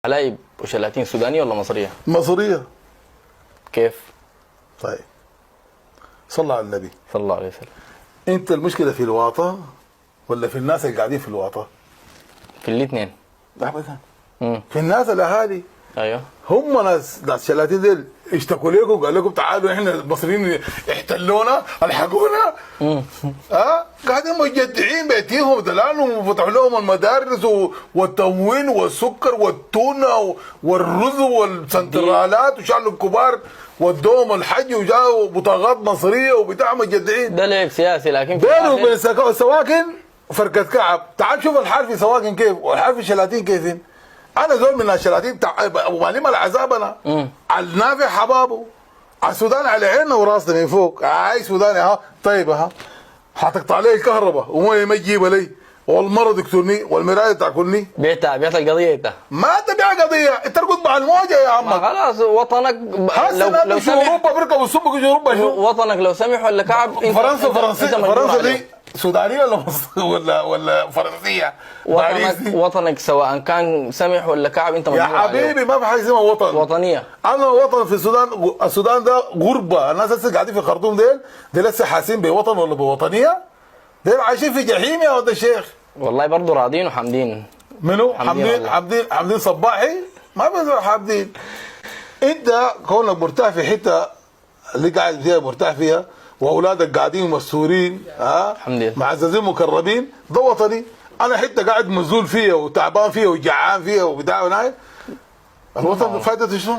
حلايب وشلاتين سودانيه ولا مصرية؟ مصرية. كيف؟ طيب، صلى على النبي. صلى الله عليه وسلم. انت المشكلة في الواطه ولا في الناس اللي قاعدين في الواطه؟ في الاثنين. ابدا، في الناس الاهالي. ايوه. هم ناس شلاتين ديل اشتكوا لكم، قال لكم تعالوا احنا المصريين احتلونا، الحقونا. قاعدين مجدعين بيتيهم دلالهم وفتحوا لهم المدارس والتموين والسكر والتونه والرز والسنترالات، وشالوا الكبار ودوهم الحج وجاوا بطاقات مصرية وبتاع، مجدعين. ده لعب سياسي، لكن في بينه الآخر- وبين سواكن فرقة كعب. تعال شوف الحال في سواكن كيف والحال في شلاتين كيفين. انا زول من الشلاتين بتاع ومالي مال العذاب انا. على النافع حبابة، على السودان على عيننا وراسنا من فوق. عاي سوداني، ها طيب، ها حتقطع لي الكهرباء ومويه ما تجيبها لي، والمرض يقتلني والمرايه تاكلني. بعت القضية انت. ما تبيع قضيه، انت تركض مع الموجه يا ما عمك. خلاص، وطنك هسه لو لو لو سمح اوروبا بيركبوا السوق يجوا اوروبا شو؟ وطنك لو سمح ولا كعب انت فرنسا انت فرنسا انت مجبور فرنسا عليه. دي سودانيه ولا ولا فرنسية؟ باريس وطنك دي. وطنك سواء كان سمح ولا كعب انت يا مجبور عليه. حبيبي، ما في حاجة اسمها وطن. وطنيه. انا وطن في السودان، السودان ده غربه. الناس لسه قاعدين في الخرطوم ديل، ديل لسه حاسين بوطن ولا بوطنيه؟ ديل عايشين في جحيم يا ولد الشيخ. والله برضه راضين وحامدين. منو؟ حمدين حمدين. والله. حمدين، حمدين صباحي ما بيزور حمدين. انت كونك مرتاح في حتة اللي قاعد فيها، مرتاح فيها، واولادك قاعدين مستورين، ها، الحمد لله. معززين مكرمين، ده وطني. انا حتة قاعد مذلول فيها وتعبان فيها وجعان فيها وبتاع وناي، الوطن فائدته شنو؟